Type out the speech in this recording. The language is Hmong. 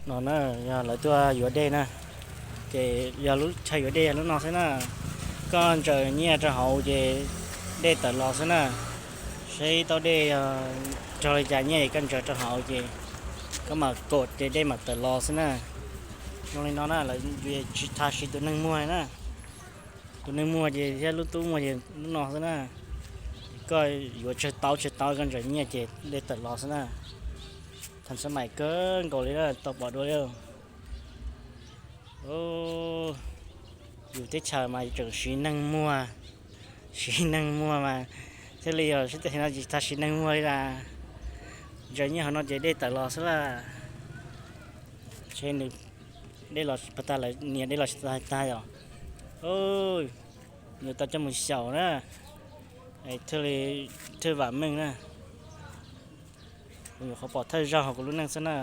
No na, yog lawv tuaj yuav dej na, ces yog lub chaw yuav dej yog lub no xwb na. Koj ntsaws nyiaj rau hauv ces dej tawm los xwb na. Seb tau dej yog raug li cas nyiaj es koj ntsaws rau hauv ces koj mam kom ces dej mam tawm los xwb na. Zoo li no na, lawv tsis tha siv tus neeg muag na. Tus neeg muag ces thiab lub tub muag ces lub no xwb na. Koj yuav tsawg tau tsawg tau koj ntsaws nyiaj ces dej tawm los xwb na. Thav xab mais kawg nkaus li na, tau pom dua li. Yus teb chaws mas tseem siv neeg muag, siv neeg muag mas thiaj li yog sib tej no tsis tag siv neeg muag li las. Ntsaws nyiaj hauv no ces dej tawm los xwb las. Ntshe nws dej los pas tag, lawv nias dej los tsis tag tag yom. Yuav tau coj mus xyaum na, thiaj li thwj vam meej na. Kuv nyuam qhuav pom thawj zaug hauv kuv lub neej xwb na.